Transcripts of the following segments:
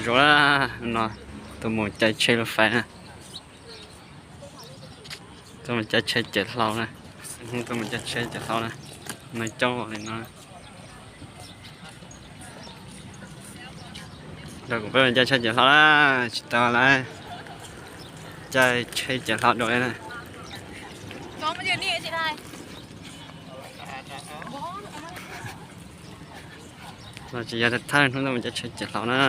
ໂຈລາເນາະ ໂຕໝູໃຈເຊລົດໄຟນະ ໂຕໝູໃຈເຊເຈັດເຫຼົ່ານະ ໂຕໝູໃຈເຊເຈັດເຫຼົ່ານະ ໃນໂຈນີ້ເນາະ ດອກເປັນໃຈເຊເຈັດເຫຼົ່ານະ ຊິຕາລາຍ ໃຈເຊເຈັດເຫຼົ່າໂດຍນະ ກອງມັນຢູ່ນີ້ຊິໄດ້ ເຮົາຈະຢາກໄດ້ທາງທຸນ ມັນຈະໃຊ້ເຈັດເຫຼົ່ານະ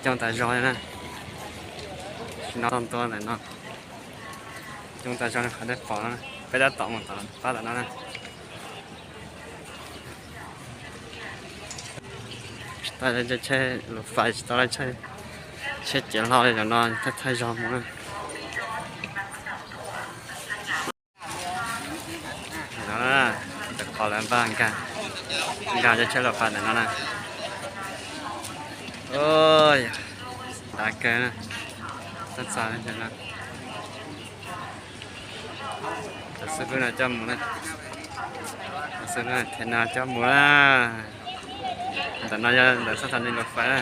ຈ້ອງຕາຈອຍນະ ນອນຕົວແຫຼະເນາະ ຈ້ອງຕາຈອຍ ເຂົາໄດ້ປອນແລ້ວນະ ໄປໄດ້ຕໍ່ໝົດຕອນປ້າຕານອນນະ. ຕາຈະໃຊ້ລົດໄຟ ຕາຈະໃຊ້ ໃຊ້ເຈັດເຫຼົ່າເນາະ ຖ້າ ຖ້າຍອມນະ ເນາະ ແຕ່ພໍແລ້ວບ້າງກະ ກະຈະໃຊ້ລົດໄຟແລ້ວເນາະ ໂອ້ຍ ຕາເກີນນະ ຕັດສາຍແລ້ວເນາະ. ຈະຊື້ເພື່ອນະ ຈອມໝູນະ ຊື້ເພື່ອນະ ເທນາ ຈອມໝູນະ ແຕ່ໜ້າຈະ ແຕ່ສະຖານີລົດໄຟນະ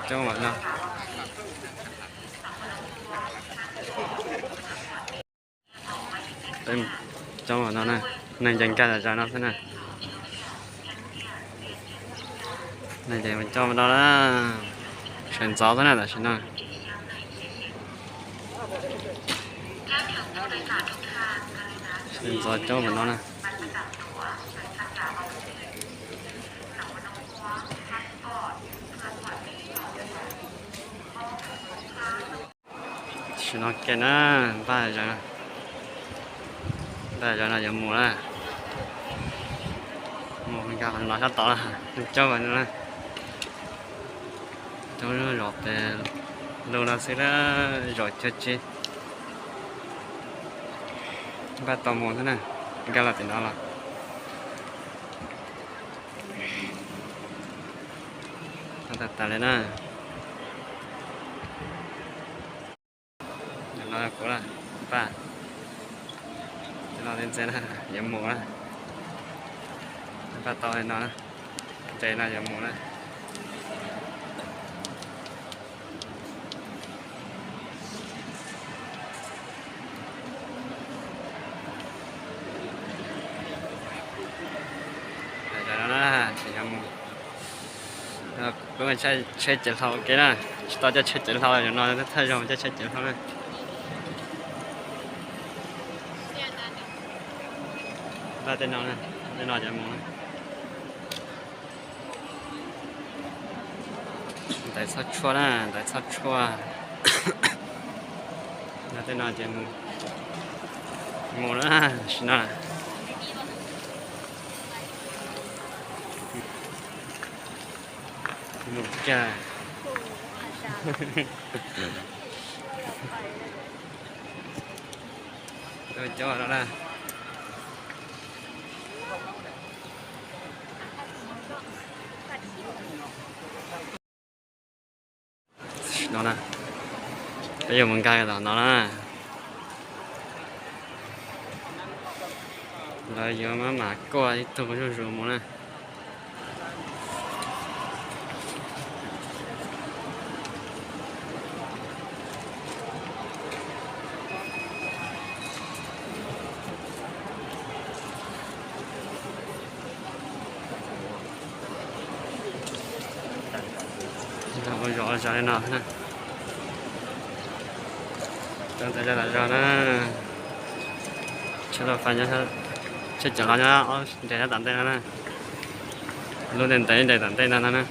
ຈອມໝູນະ ເປັນ ຈອມໝູນະ ນາງຈັງກາຈະເນາະ ນາງຈັງມັນຈອມມາດອນລະ ເຊີນຈອມນັ້ນນະ ຊິນອນ ເຊີນຈອມ ຈອມມາດອນນະ ຊິນອນແກ່ນະ ບ້ານຈັ່ງນະ ບ້ານຈັ່ງນະ ຢ່າໝູນະ ໝູນກັນນອນກັນຕໍ່ລະ ເຈົ້າບ້ານນະ ເຈົ້ານະ ຫຼອກແຕ່ລົງລະຊິລະ ຫຼອກເຈົ້າຈິ ບ້ານຕໍ່ໝູນນະ ກັນລະຕິນອນລະ. ເອົາຕັດຕາເລີຍນະ ຢ່ານອນກັນລະ ປ້າ ຢ່ານອນເຕັມໃຈນະ ຢ່າໝູນນະ ປ້າຕໍ່ໃຫ້ນອນນະ ໃຈນະ ຢ່າໝູນນະ. ໄດ້ແລ້ວນະ ຊິຍາມ ເອີ ເບິ່ງໃຊ້ ໃຊ້ເຈັດເທົ່າ ໂອເຄນະ ຕອນຈະໃຊ້ເຈັດເທົ່າ ຢ່າງໜ້ອຍ ຖ້າຍອມຈະໃຊ້ເຈັດເທົ່ານະ ໄດ້ແຕ່ນອນນະ ໄດ້ນອນຈະມອງນະ. ໄດ້ຊອດຊົ່ວນະ ໄດ້ຊອດຊົ່ວ ນະແຕ່ນອນເຈໝູ ໝູນະ ຊິນະ ໝູຈ້າ ໂດຍຈອດແລ້ວນະ. ເນາະນະ ໄປຢູ່ເມືອງກາຍກັນຕໍ່ເນາະນະ ລາວຢູ່ມາໝາກວ່າອີ່ໂຕຢູ່ໆໝົດນະ. ເຮົາກໍຢອກຈາກເນາະນະ ຕັ້ງແຕ່ຈະຫຼາຍຢອກນະ ເຈົ້າລາວຟັນຍາ ເຈົ້າລາວຍາ ເອົາແດດຕາມແຕ່ນະ ລົງແດດຕາມແຕ່ນະ.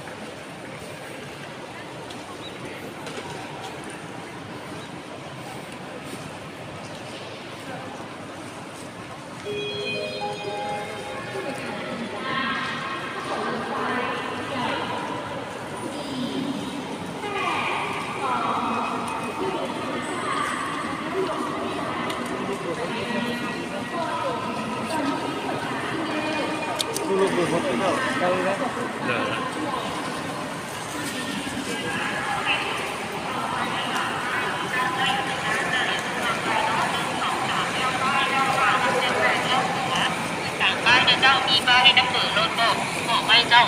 ໃຫ້ເຈົ້າ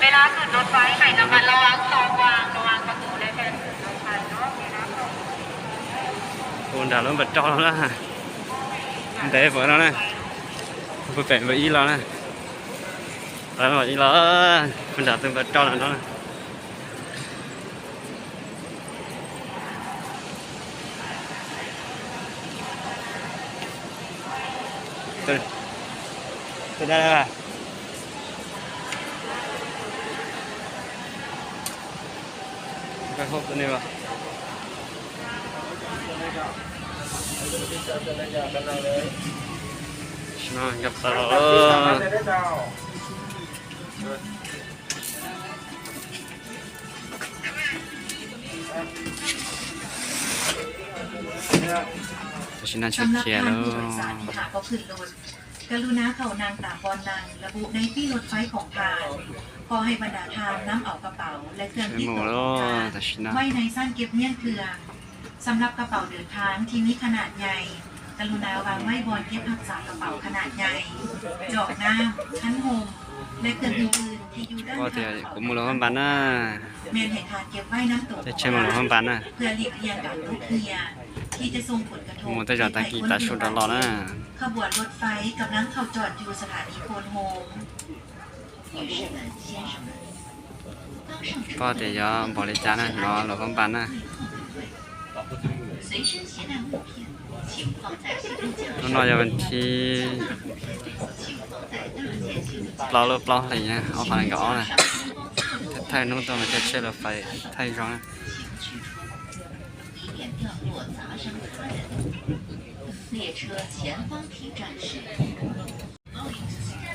ເວລາຂຶ້ນລົດໄຟໃຫ້ລະມັດລະວັງຊ່ອງວ່າງລະຫວ່າງປະຕູ ແລະແທ່ນຂຶ້ນລົດໄຟເນາະ. ໂອ້ ດາວລົງໄປຈອດແລ້ວນະ ເດ້ເປີດແລ້ວນະ ເປີດແປນເບີອີກແລ້ວນະ ເປີດອີກແລ້ວ ບັນດາຕຶງໄປຈອດແລ້ວນະ. ເປັນ ເປັນໄດ້ແລ້ວ ໄປພົບຕົວນີ້ບໍ່? ນອນກັບຕະຫຼອດ. ສຳລັບທ່ານຜູ້ໂດຍສານທີ່ຖ້າບໍ່ຂຶ້ນລົດ ກະລຸນາເຂົ້ານັ່ງຕາມບ່ອນນັ່ງລະບຸໃນປີ້ລົດໄຟຂອງທ່ານ. ຂໍໃຫ້ບັນດາທ່ານນຳເອົາກະເປົາ ແລະ ເຄື່ອງຕິດຕົວຂອງທ່ານໄວ້ໃນຊັ້ນເກັບຮຽງເຄື່ອງ. ສຳລັບກະເປົາເດີນທາງທີ່ມີຂະໜາດໃຫຍ່ ກະລຸນາວາງໄວ້ບ່ອນເກັບຮັກສາກະເປົາຂະໜາດໃຫຍ່, ຈອກນ້ຳ, ຄັນຮົ່ມ ແລະ ເຄື່ອງອື່ນໆທີ່ຢູ່ດ້ານຂ້າງກະເປົາເດີນທາງ. ແມ່ນໃຫ້ທ່ານເກັບໄວ້ນຳໂຕຂອງທ່ານ ເພື່ອຫຼີກລ່ຽງການຕົກເຮ່ຍທີ່ຈະສົ່ງຜົນກະທົບໃຫ້ຄົນອື່ນບາດເຈັບ. ຂະບວນລົດໄຟກຳລັງເຂົ້າຈອດຢູ່ສະຖານີໂພນໂຮມ. ພໍ່ແຕ່ຢາບໍລິຈານນະ ລໍລົດພວກບ້ານນະ. ນ້ອງໆ ຢ່າເປັນທີ່ເປົ່າລົດເປົ່າໄຟນະ ເອົາໄຟນັ້ນກໍເອົານະ. ໄທ ໄທ ໜູ ຕ້ອງມາເຮັດເຊລົດໄຟໄທຈອງນະ.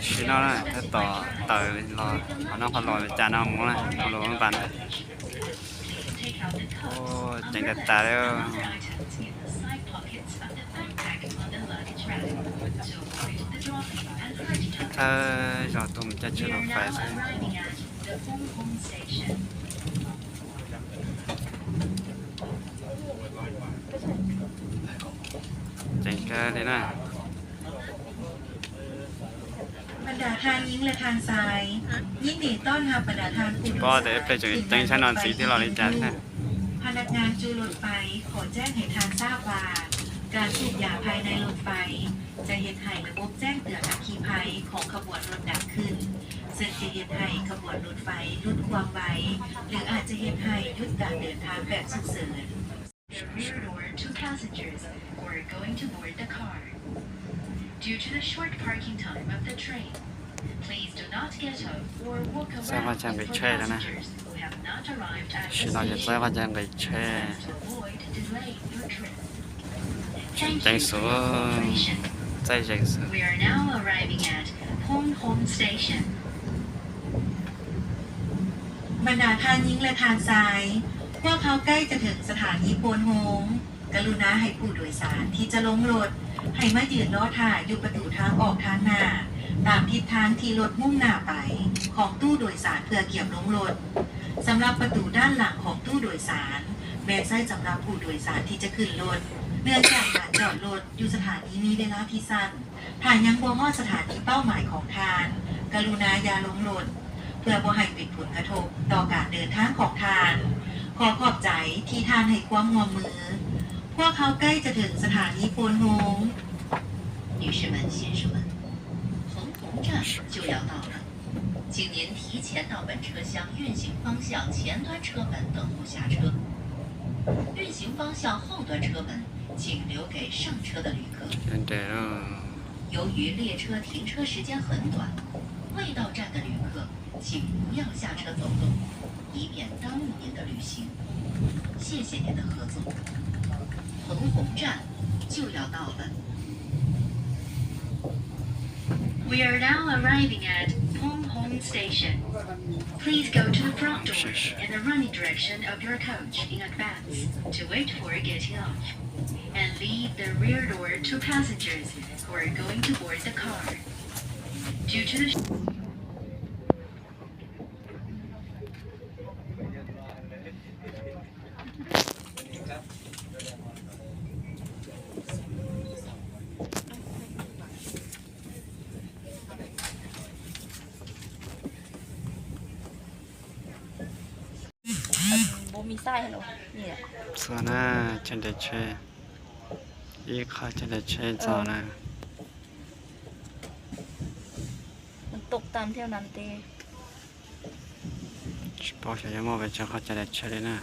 ຊິເນາະນະ ຕໍ່ເຕີລໍເອົານ້ອງພັນລອຍໄປຈານເອົາໝູນະ ເອົາລົງມາປັ່ນ. ໂອ້ ເຈັງແຕ່ຕາເດີ້. ເອີ ຈອດຕົງຈັດເຊລົດໄຟ. ເຈັງແທ້ເລີຍນະ. ບັນດາທ່ານຍິງ ແລະ ທ່ານຊາຍ, ຍິນດີຕ້ອນຮັບບັນດາທ່ານຜູ້ໂດຍສານຂຶ້ນນັ່ງລົດໄຟອີກໜຶ່ງ. ພະນັກງານຈູລົດໄຟຂໍແຈ້ງໃຫ້ທ່ານຊາບວ່າ ການສູບຢາພາຍໃນລົດໄຟ ຈະເຮັດໃຫ້ລະບົບແຈ້ງເຕືອນອັກຄີໄພຂອງຂະບວນລົດດັງຂຶ້ນ, ເຊິ່ງຈະເຮັດໃຫ້ຂະບວນລົດໄຟຫຼຸດຄວາມໄວ ຫຼື ອາດຈະເຮັດໃຫ້ຢຸດການເດີນທາງແບບສຸກເສີນ. The rear door to passengers who are going to board the car. Due to the short parking time of the train, please do not get off or walk around for passengers who have not arrived at the station. ແລະ ເພື່ອຈະເຮັດໃຫ້ຄົນອື່ນບາດເຈັບ. ເຈັງສູງ ໃຈເຈັງສູງ. We are now arriving at Ponghoem Station. ບັນດາທ່ານຍິງ ແລະ ທ່ານຊາຍ, ພວກເຮົາໃກ້ຈະເຖິງສະຖານີໂພນໂຮງ. ກະລຸນາໃຫ້ຜູ້ໂດຍສານທີ່ຈະລົງລົດ ໃຫ້ມາຢືນລໍຖ້າຢູ່ປະຕູທາງອອກທາງໜ້າ ຕາມທິດທາງທີ່ລົດມຸ່ງໜ້າໄປຂອງຕູ້ໂດຍສານເພື່ອກຽມລົງລົດ. ສຳລັບປະຕູດ້ານຫຼັງຂອງຕູ້ໂດຍສານ ແມ່ນໃຊ້ສຳລັບຜູ້ໂດຍສານທີ່ຈະຂຶ້ນລົດ, ເນື່ອງຈາກລານຈອດລົດຢູ່ສະຖານີມີເວລາທີ່ສັ້ນ. ຖ້າຍັງບໍ່ຮອດສະຖານີເປົ້າໝາຍຂອງທ່ານ, ກະລຸນາຢ່າລົງລົດ ເພື່ອບໍ່ໃຫ້ເປັນຜົນກະທົບຕໍ່ການເດີນທາງຂອງທ່ານ. ຂໍຂອບໃຈທີ່ທ່ານໃຫ້ຄວາມຮ່ວມມື. ພວກເຮົາໃກ້ຈະເຖິງສະຖານີໂພນໂຮງ. 女士们、先生们，彭红站就要到了，请您提前到本车厢运行方向前端车门等候下车。运行方向后端车门请留给上车的旅客。 由于列车停车时间很短，未到站的旅客请不要下车走动，以免耽误您的旅行。谢谢您的合作。彭红站就要到了。We are now arriving at Ponghoem Station. Please go to the front door in the running direction of your coach in advance to wait for getting off, and leave the rear door to passengers who are going to board the car. Due to the ຊ້າຍຫັ້ນໂອ ນີ້ແຫຼະ ສວນນາ ຈັນໄດເຊ ອີກຂ້າ ຈັນໄດເຊ ເຈົ້ານະ ມັນຕົກຕາມແຖວນັ້ນເຕ. ສະເປົາ ສະຢາມອ ໄປເຈົ້າ ເຂົ້າໃຈໄດ້ເຊີນເລີຍນະ.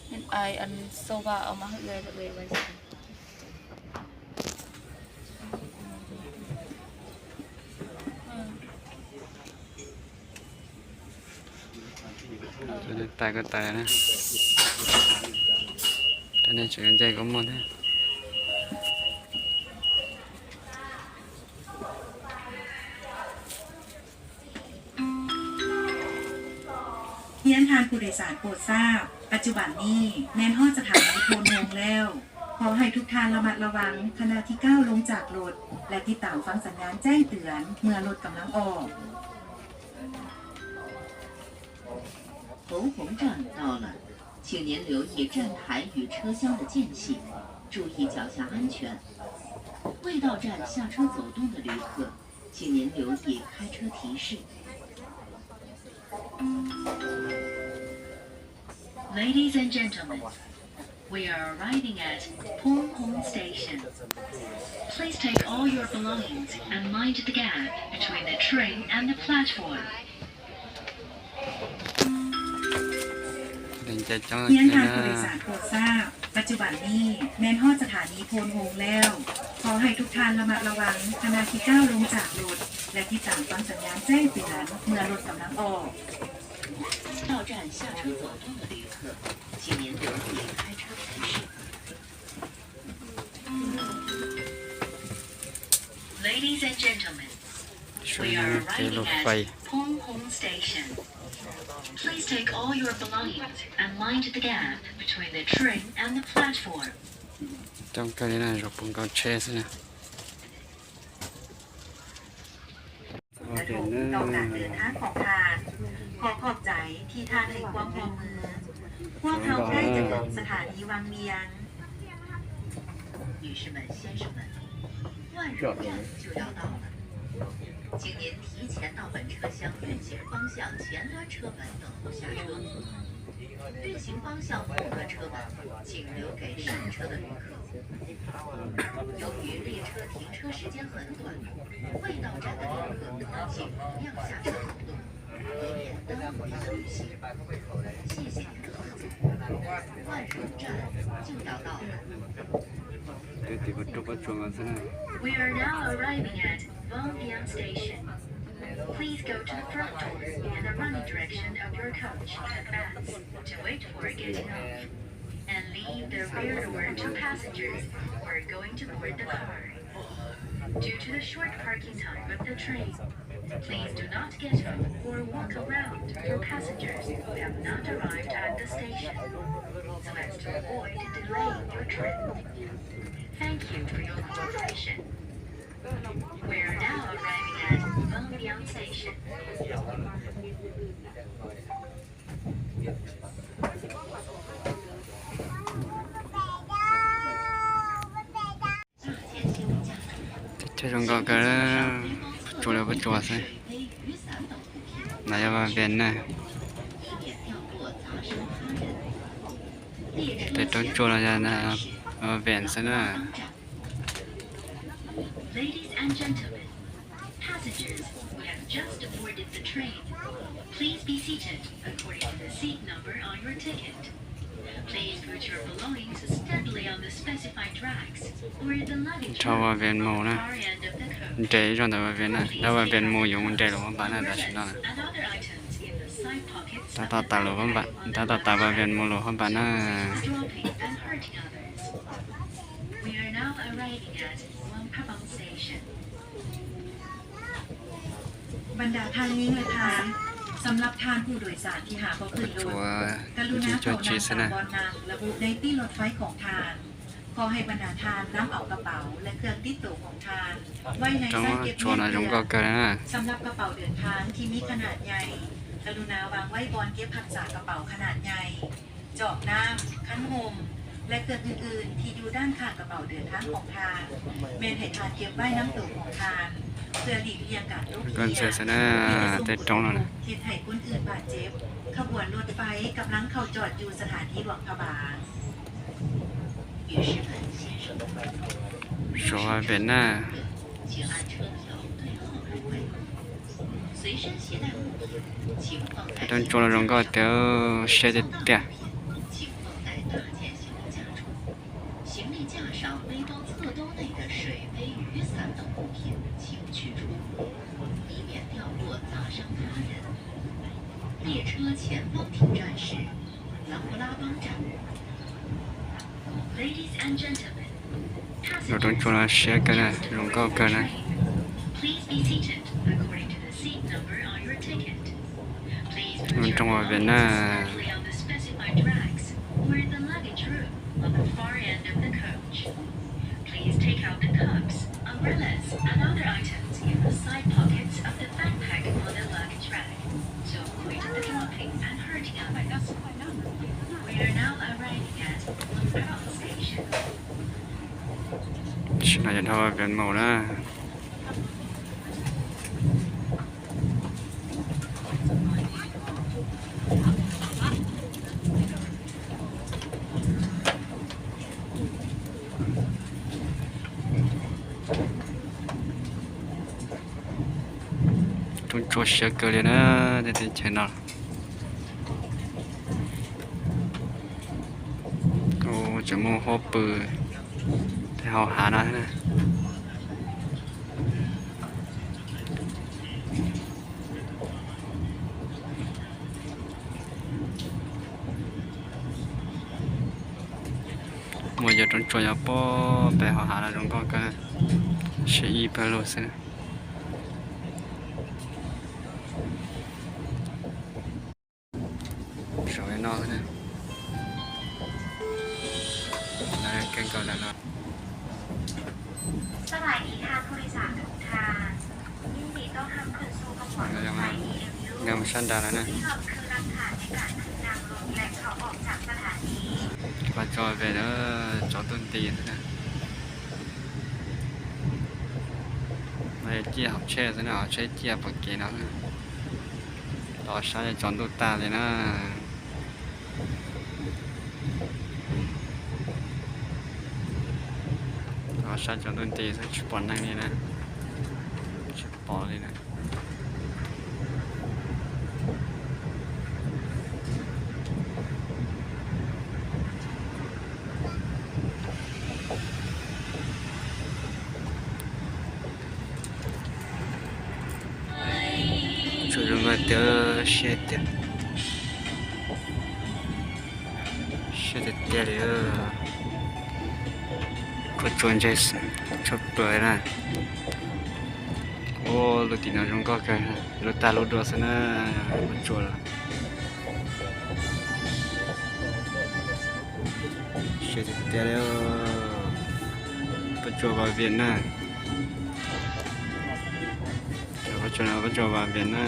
ແມ່ນອ້າຍອັນໂຊວາເອົາມາໃຫ້ເອື້ອຍ ແລ້ວເອື້ອຍໄວ້ໃສ່ ອືມ. ຕົວນີ້ຕາຍກໍຕາຍນະ ຕົວນີ້ຈະໃຫຍ່ກວ່າໝູ່ນະ. ຮຽນທ່ານຜູ້ໂດຍສານໂປດຊາບ, ປັດຈຸບັນນີ້ແມ່ນຮອດສະຖານີໂພນໂຮງແລ້ວ. ຂໍໃຫ້ທຸກທ່ານລະມັດລະວັງຂະນະທີ່ກ້າວລົງຈາກລົດ ແລະ ຕິດຕາມຟັງສັນຍານແຈ້ງເຕືອນເມື່ອລົດກຳລັງອອກ. 彭红站到了，请您留意站台与车厢的间隙，注意脚下安全。未到站下车走动的旅客，请您留意开车提示。 Ladies and gentlemen, we are arriving at Pongpong Station. Please take all your belongings and mind the gap between the train and the platform. ຮຽນທ່ານຜູ້ໂດຍສານໂປດຊາບ, ປັດຈຸບັນນີ້ແມ່ນຮອດສະຖານີໂພນໂຮງແລ້ວ. ຂໍໃຫ້ທຸກທ່ານລະມັດລະວັງຂະນະທີ່ກ້າວລົງຈາກລົດ ແລະ ຕິດຕາມຟັງສັນຍານແຈ້ງເຕືອນເມື່ອລົດກຳລັງອອກ. 到站下车走动的旅客，请您留意开车提示。Ladies and gentlemen, we are arriving at Pongpong Station. Please take all your belongings and mind the gap between the train and the platform. ຕ້ອງການນະ ຍົກໂປງການແຊຊະນະ. ສະບາຍດີເດີ ຕໍ່ການເດີນທາງຂອງທ່ານ. ຂໍຂອບໃຈທີ່ທ່ານໃຫ້ຄວາມຮ່ວມມື. ພວກເຮົາໃກ້ຈະເຖິງສະຖານີວັງວຽງ. 女士们、先生们，万荣站就要到了，请您提前到本车厢运行方向前端车门等候下车。 运行方向后的车门请留给上车的旅客。由于列车停车时间很短，未到站的旅客请尽量下车走动，以免耽误旅行。谢谢您的合作。万荣站就要到了。 We are now arriving at Wangbian Station. Please go to the front door in the running direction of your coach in advance to wait for getting off, and leave the rear door to passengers who are going to board the car. Due to the short parking time of the train, please do not get off or walk around for passengers who have not arrived at the station, so as to avoid delaying your trip. Thank you for your cooperation. We are now arriving at Wangbian Station. ເຈົ້າຂອງເກົ່າກໍຈົວແລ້ວບໍ່ຈົວໃສ່ ນາຍວ່າແວ່ນນະ ແຕ່ຕ້ອງຈົວແລ້ວນະ ວ່າແວ່ນຊະນະ. Ladies and gentlemen, passengers who have just boarded the train, please be seated according to the seat number on your ticket. Please put your belongings steadily on the specified racks or in the luggage room on the far end of the coach. Please leave your purse and other items in the side pockets of the back of the coach. This is dropping and hurting others. We are now arriving at Luang Prabang Station. ບັນດາທ່ານຍິງ ແລະ ທ່ານ, ສຳລັບທ່ານຜູ້ໂດຍສານທີ່ຫາບໍ່ຂຶ້ນລົດ, ກະລຸນາເຂົ້ານັ່ງຕາມບ່ອນນັ່ງລະບຸໃນປີ້ລົດໄຟຂອງທ່ານ. ຂໍໃຫ້ບັນດາທ່ານນຳເອົາກະເປົາ ແລະ ເຄື່ອງຕິດໂຕຂອງທ່ານໄວ້ໃນຊາຍເກັບເງິນເພື່ອນ. ສຳລັບກະເປົາເດີນທາງທີ່ມີຂະໜາດໃຫຍ່, ກະລຸນາວາງໄວ້ບ່ອນເກັບຮັກສາກະເປົາຂະໜາດໃຫຍ່, ຈອກນ້ຳ, ຄັນຮົ່ມ, ແລະເຄື່ອງອື່ນໆທີ່ຢູ່ດ້ານຂ້າງກະເປົາເດີນທາງຂອງທ່ານ ແມ່ນໃຫ້ທ່ານເກັບໄວ້ນຳໂຕຂອງທ່ານ ເພື່ອຫຼີກລ່ຽງການຕົກເທຍ ທີ່ຈະສົ່ງຜົນກະທົບເຮັດໃຫ້ຄົນອື່ນບາດເຈັບ. ຂະບວນລົດໄຟກຳລັງເຂົ້າຈອດຢູ່ສະຖານີຫຼວງພະບາງ. 行李架上背包侧兜内的水杯、雨伞等物品，请取出，以免掉落砸伤他人。列车前方停站是 Lambulabang 站。Ladies and gentlemen, ເຮົາຕ້ອງໂຈລາເຊຍກັນນະ ລົງເກົາກັນນະ Please be seated according to the seat number on your ticket. Please put your belongings carefully on the specified racks or in the luggage room on the far end of the coach. Please take out the cups, umbrellas, and other items in the side pockets of the backpack or the luggage rack. Don't quit the dropping and hurting others. We are now arriving at Lambulabang station. ໜ້າຈະເທົ່າວ່າເປັນໝູ່ນະ. ຕ້ອງໂຈເຊຍເກີນເລີຍນະ ແຕ່ແຕ່ໄທເນາະ. ໂອ້ ຈະໂມໂຫປື ແຕ່ເຮົາຫານະ. ໝົດຢາຕົນຈວຍເອົາປ້ອ ໄປເຮົາຫາລາວດົງກໍກະເຊອີເພີໂລເຊນະ. ສວຍເນາະນະ ນາແກງເກົານະເນາະ. ສະບາຍດີທ່ານຜູ້ໂດຍສານທຸກທ່ານ. ຍິນດີຕ້ອນຮັບຂຶ້ນສູ່ຂະບວນລົດໄຟ ອີເອັມຢູ ເລີ່ມສັນດານແລ້ວນະ. ນີ້ກໍຄືຫຼັກຖານໃນການຂຶ້ນນັ່ງລົດ ແລະ ເຂົ້າອອກຈາກສະຖານີ. ພະຈອຍເວເດີ ຈອດດົນຕີນະ. ມາເຈຍເຮົາແຊຊະນະ ເຮົາແຊເຈຍປະເກນະ. ລໍຊາຈອນດູຕາເລີຍນະ. ອໍ ຊາຈອນດົນຕີ ສະປອນນັ່ງນີ້ນະ ສະປອນເລີຍນະ. ໂອ້ ໂລຕີນາລົງກໍກະ ໂລຕາໂລດວສະນາ ມາໂຈລະ. ເຊຍແຕ່ແລ້ວ ປະຈວບວ່າວຽນນາ ປະຈວບ ປະຈວບວ່າວຽນນາ.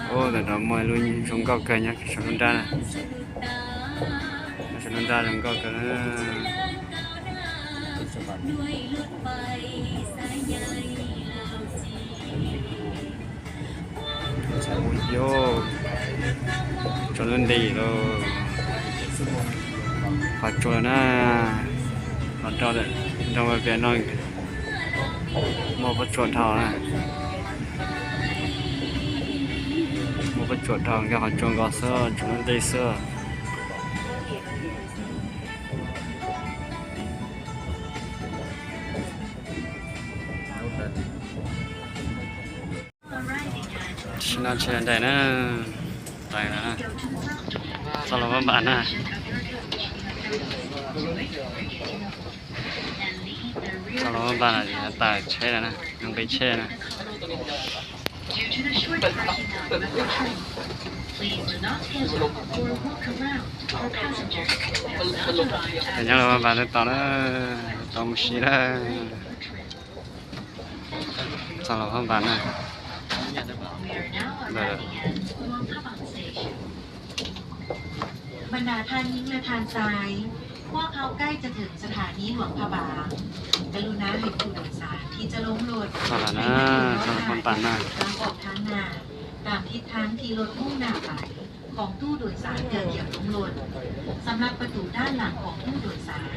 ໂອ້ ແຕ່ດອກມວຍລຸຍຊົງເກົ່າເກີນຍັງ ຊະລຸນດານະ ຊະລຸນດານະ ຊົງເກົ່າເກີນນະ. ໂຢ ຈອນລຸນດີໂລ ຂໍໂຈນະ ຂໍໂຈນະ ດອງໄປເປັນນ້ອງ ໝໍປະຈວດເທົ່ານະ ໝໍປະຈວດເທົ່າ ແກຂໍໂຈນກໍເຊີ ຈອນລຸນດີເຊີ. ເຊ ນອນແຊ່ໄດ້ນະ ຕາຍແລ້ວນະ ສຳລັບບ້ານນະ ສຳລັບບ້ານນະ ຕາຍແຊ່ແລ້ວນະ ຍັງໄປແຊ່ນະ ເປັນຫຍັງລະບ້ານ ຕໍ່ເດີ ຕໍ່ມື້ຊີ້ເດີ. ສຳລັບຫ້ອງການນະ ໄດ້ແລ້ວ ບັນດາທ່ານຍິງ ແລະ ທ່ານຊາຍ, ພວກເຮົາໃກ້ຈະເຖິງສະຖານີຫຼວງພະບາງ. ກະລຸນາໃຫ້ຜູ້ໂດຍສານທີ່ຈະລົງລົດ ສຳລັບນະ ສຳລັບຫ້ອງການນະ ທາງອອກທາງໜ້າ ຕາມທິດທາງທີ່ລົດມຸ່ງໜ້າໄປ. ຂອງຕູ້ໂດຍສານເພື່ອກຽມລົງລົດ. ສຳລັບປະຕູດ້ານຫຼັງຂອງຕູ້ໂດຍສານ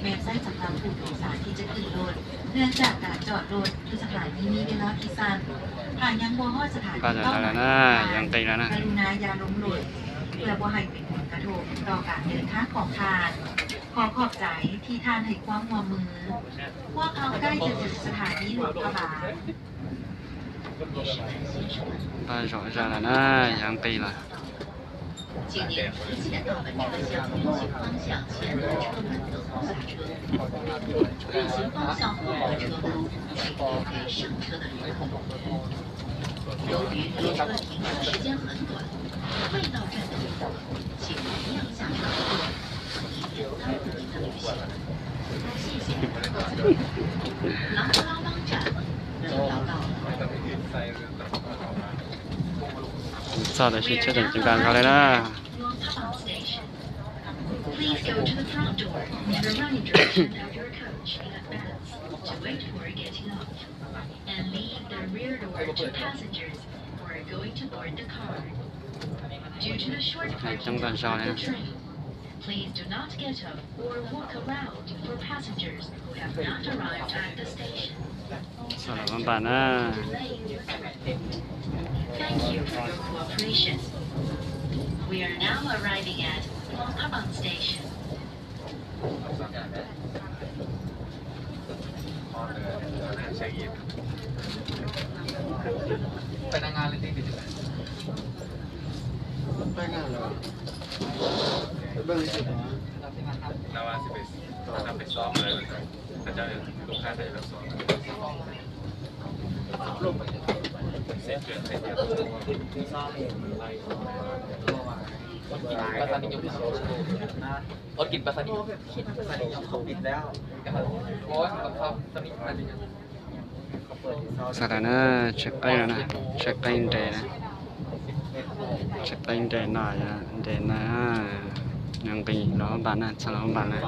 ແມ່ນໃຊ້ສຳລັບຜູ້ໂດຍສານທີ່ຈະຂຶ້ນລົດ, ເນື່ອງຈາກການຈອດລົດຢູ່ສະຖານີມີເວລາທີ່ສັ້ນ. ຖ້າຍັງບໍ່ຮອດສະຖານີເປົ້າໝາຍ, ກະລຸນາຢ່າລົງລົດ ເພື່ອບໍ່ໃຫ້ເປັນຜົນກະທົບຕໍ່ການເດີນທາງຂອງທ່ານ. ຂໍຂອບໃຈທີ່ທ່ານໃຫ້ຄວາມຮ່ວມມື. ພວກເຮົາໃກ້ຈະເຖິງສະຖານີຫຼວງພະບາງ. ປາຈອດໄດ້ແລ້ວນະ ຍັງໄກລະ. 请您提前到本车厢运行方向前后车门等候下车。运行方向后的车门仅留给上车的旅客。由于列车停留时间很短，未到站的旅客请移样下车后，以便耽误您的旅行。谢谢。狼牙拉邦站就要到了。 ສອດໃຫ້ຊິດເຊີດຈັງການເຂົາເລີຍນະ. Please go to the front door in the running direction of your coach in advance to wait for getting off, and leave the rear door to passengers who are going to board the car. Due to the short parking time of the train, please do not get off or walk around for passengers who have not arrived at the station. ສຳລັບບ້ານນະ. Thank you for your cooperation. We are now arriving at Luangprabang Station. ໄປໜ້າງານເລີຍຕິ ໄປງານແລ້ວ ໄປເບິ່ງຊິ ລາວວ່າຊິໄປ ໄປຊ້ອມເລີຍ. ເຂົາເຈົ້າ ລູກຄ້າເຂົາເຈົ້າ ເຊັດເດືອນ ເຊັດເດືອນ ພາສານິຍົມ ອດກິນປາສານິຍົມ ປາສານິຍົມ ເຂົາປິດແລ້ວ. ໂອ້ຍ ສະຖານະ ເຊັກອິນແລ້ວນະ ເຊັກອິນແດ່ນະ ເຊັກອິນແດ່ໜ້າ ແດ່ໜ້າ ຍັງໄປລໍບ້ານນະ ສຳລັບບ້ານນະ.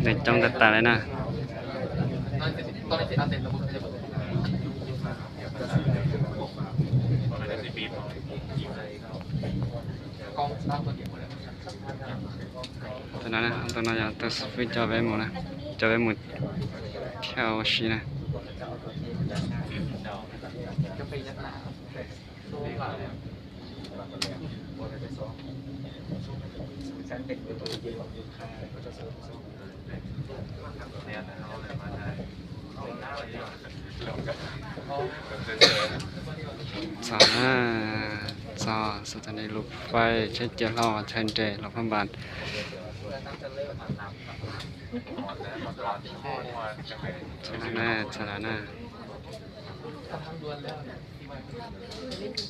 ໄດ້ຈ້ອງຕາໆເລີຍນະ ຕອນນັ້ນນະ ຕອນນັ້ນ ຈະໄປໝູ່ນະ ຈະໄປໝູ່ແຖວຊີນະ. ສາ ສາ ສະຖານີລົດໄຟ ເຊັກອິນແດ່ ຫຼວງພະບາງ. ສະຖານະ ສະຖານະ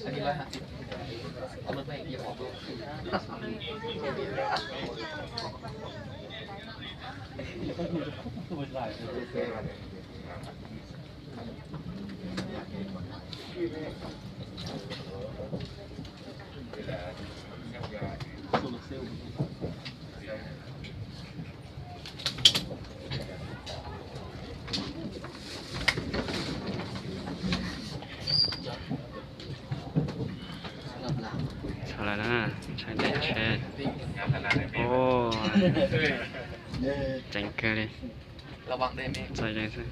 ອັນນີ້ຮ້ອຍຫ້າສິບ ເອົາລົດໄປ ຢ່າບອກເບີ. ເທົ່າໃດນະ? ໃຊ້ໄດ້ແທ້. ໂອ້ ເກັ່ງເກີນເລີຍ. ລະວັງເດີແມ່. ໃສ່ໄດ້ຊະ.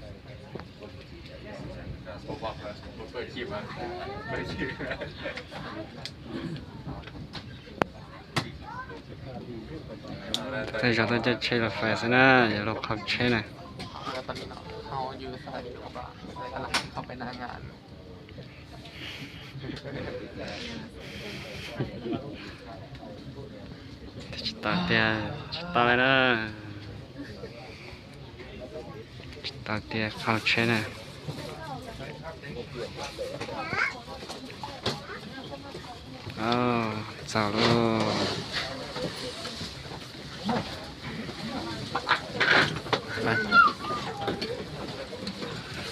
ບໍ່ບອກລະ ເປີດຄລິບມາ ເປີດຄລິບ. ໃສ່ເຈົ້າຕ້ອງຈະເຊັກລົດໄຟຊະນະ ຢ່າລົບຂອບເຂດນະ. ແລ້ວຕອນນີ້ເນາະ ເຮົາຢູ່ສະຖານີລົດໄຟ ແລ້ວກຳລັງເຂົ້າໄປໜ້າງານ. ສະຕາເຕຍ ສະຕາເລີຍນະ. ຕາເຕຍເຂົ້າເຊນນະ. ເອົາ ເຈົ້າໂລ. ໄປ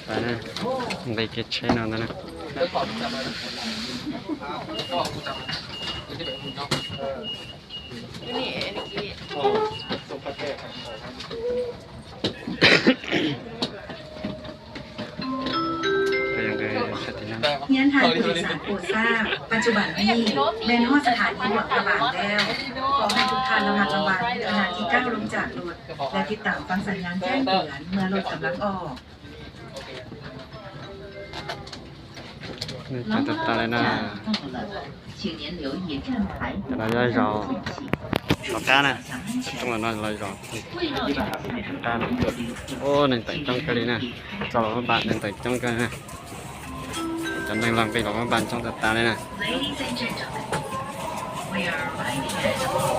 ໄປນະ ໄປເກັດເຊນເອົານະ. ເຮືອນທ່ານຜູ້ໂດຍສານໂປດຊາບ, ປັດຈຸບັນນີ້ແມ່ນຮອດສະຖານີຫຼວງພະບາງແລ້ວ. ຂໍໃຫ້ທຸກທ່ານລະມັດລະວັງຂະນະທີ່ກ້າວລົງຈາກລົດ ແລະ ຕິດຕາມຟັງສັນຍານແຈ້ງເຕືອນເມື່ອລົດກຳລັງອອກ. ເດີນທາງຕັດຕາເລີຍນະ. ເດີນທາງເຮົາເຂົ້າການນະ ຕ້ອງມານອນເຮົາເຂົ້າການນະ. ໂອ້ ນັ່ງໄຕ່ຈ້ອງກັນເລີຍນະ. ຈອດລົດມາບາດ ນັ່ງໄຕ່ຈ້ອງກັນນະ. ຈະນັ່ງຫຼັງໄປລົດມາບາດ ຈ້ອງຕັດຕາເລີຍນະ.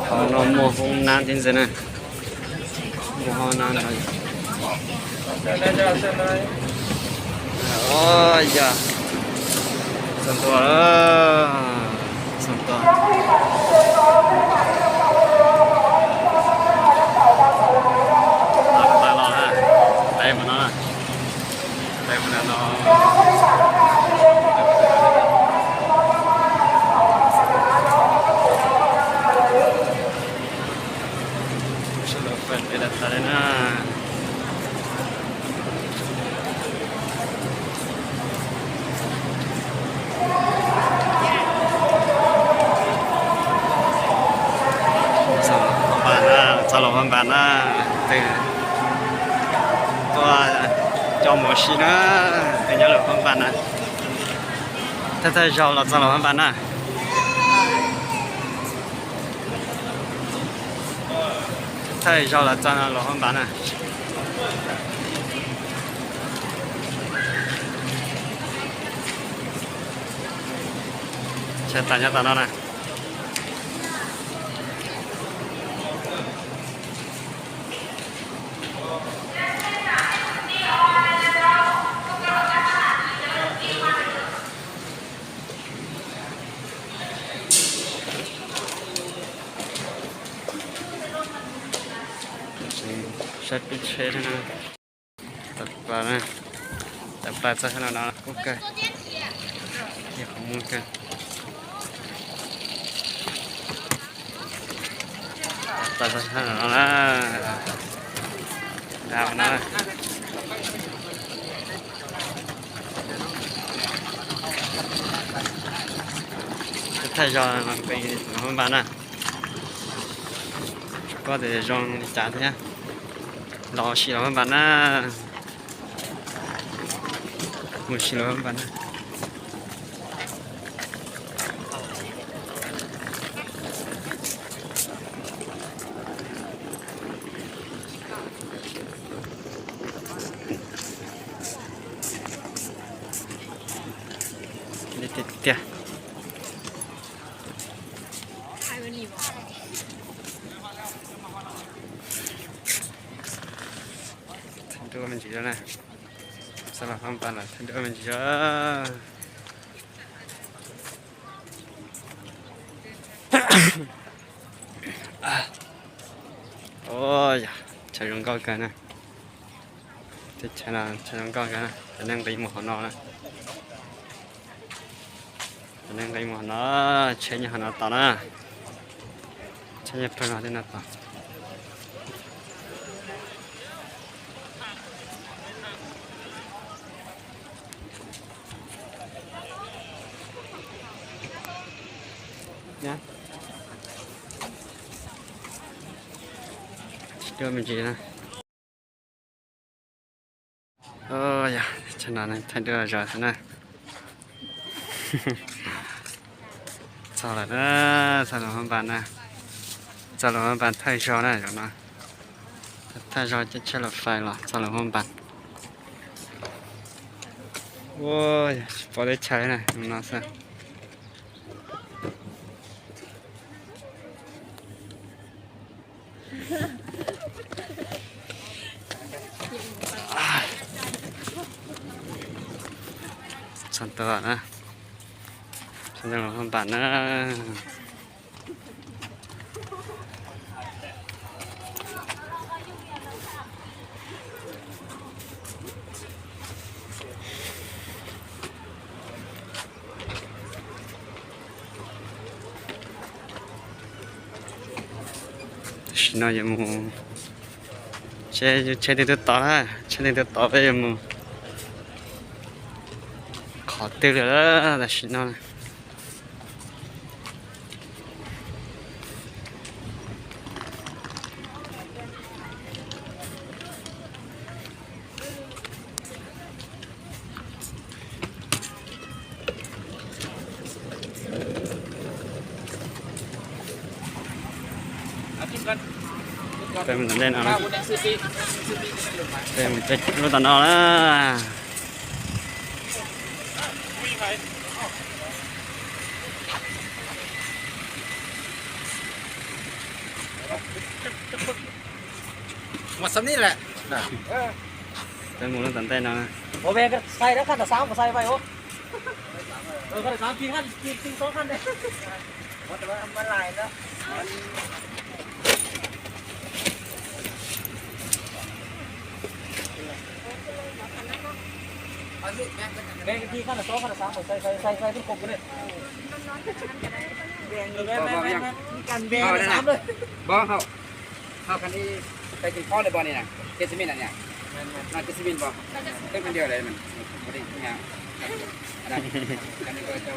ເຂົ້ານອນໝໍ້ຫ້ອງນ້ຳຈິງຊີ້ນະ. ໝໍ້ຫ້ອງນ້ຳເຮົາ. ໂອ້ຍ ຢ່າ ສ່ວນຕົວເດີ ສ່ວນຕົວ. ຕາຍແລ້ວນະ ຕາຍໝົດແລ້ວນະ. ໄປໝົດແລ້ວເນາະ. ສະຫຼຸບເພິ່ນເປັນລາຄາເລີຍນະ. ສະຫຼົບພຳບານນະ ສະຫຼົບພຳບານນະ. ເອີ ຕົວຈອມຫົວຊີນະ ເປັນຫຍັງສະຫຼົບພຳບານນະ. ຖ້າ ຖ້າເຈົ້າລາວ ສະຫຼົບພຳບານນະ. ໄທເຈົ້າລະຈັນລະຫວານບານນະ. ໃຊ້ຕາຍາຕານອນນະ. ໃຊ້ປິດເຊນນະ. ຕັກປານະ ຕັກປາໃສ່ຂະໜາດນັ້ນ. ໂອເຄ ເກັບຂອງໝູນກັນ. ຕັກປາໃສ່ຂະໜາດນັ້ນນະ. ດາວນະ. ໄທເຈົ້າໄປໂຮງບານນະ. ກະແຕ່ຈອງຈານເນາະ. ລໍຊິລອບານນະ. ມື້ຊິລອບານນະ. ເດ ເດ ເດ. ທັນເດີແມ່ນຊິແລ້ວນະ. ສຳລັບຄວາມຝັນລະທັນເດີແມ່ນຊິແລ້ວ. ໂອ້ຍ ໃຊ້ລົມເຂົ້າກັນນະ. ຕິດໃຈນະ ໃຊ້ລົມເຂົ້າກັນນະ. ຈະນັ່ງໄປໝວກຂອງນອກນະ. ຈະນັ່ງໄປໝວກຂອງນອກ ໃຊ້ຍາຂອງນອກຕໍ່ນະ. ໃຊ້ຍາເພິ່ນເອົາໄດ້ນະຕໍ່. ນະ ເດີນມັນຈີນະ. ໂອ້ຍ ຊະນະນະ ໄທເດີຈອດຊະນະ. ເຊົ້າລະເດີ ເຊົ້າລະ ໂຮງບານນະ. ຈອດລົງໂຮງພະຍາບານໄທຊອນນະ ຈອດມາ ໄທຊອນຈະໃຊ້ລົດໄຟລະ ຈອດລົງໂຮງພະຍາບານ. ໂອ້ຍ ພໍໄດ້ໃຊ້ນະ ນ້ອງໆ ສັນຕະວະນະ ສັນຕະວະ ໂຮງພະຍາບານນະ. ຊິນອນຢູ່ໝູ່ ເຊ ເຊຕິດຕໍ່ລະ ເຊຕິດຕໍ່ໄປຢູ່ໝູ່ ຂໍຕື່ນເລີຍ ແຕ່ຊິນອນ. ເອົາກິນກ່ອນ ເຕີມນ້ຳແດ່ນເອົາ ເອົາ ເຕີມເປັນລົດຕັນເອົາລະ. ໝົດສ່ຳນີ້ແຫຼະ ເອີ ໄປໝູ່ລະຕັນແຕ່ນະ ບໍ່ແມ່ນ ກໍໃສ່ແລ້ວ ຄັນລະສາມກໍໃສ່ໄປ ໂອ້ ເອີ ຄັນລະສາມ ສີ່ຄັນ ສີ່ ສີ່ ສອງຄັນເດ້ ໝົດແລ້ວ ມັນຫຼາຍເນາະ ມັນ ແບ່ງກັນທີ່ ຄັນລະສອງ ຄັນລະສາມ ໃສ່ ໃສ່ ໃສ່ ໃສ່ ໃຫ້ມັນຄົບກັນເລີຍ ແບ່ງ ແບ່ງ ແບ່ງ ແບ່ງ ມີການແບ່ງ ເອົາ ສາມເລີຍ ບໍ່ ເຮົາ ເຮົາຄັນນີ້ໄປກິນຂ້າວໄດ້ບໍ່ນີ້ນະ ເຈສມິນອັນເນີ້ຍ ແມ່ນໆ ເນາະ ເຈສມິນບໍ່ ເປັນຄົນດຽວໄດ້ມັນ ບໍ່ໄດ້ຍາກ ອັນນັ້ນ ອັນນີ້ກໍເຈົ້າ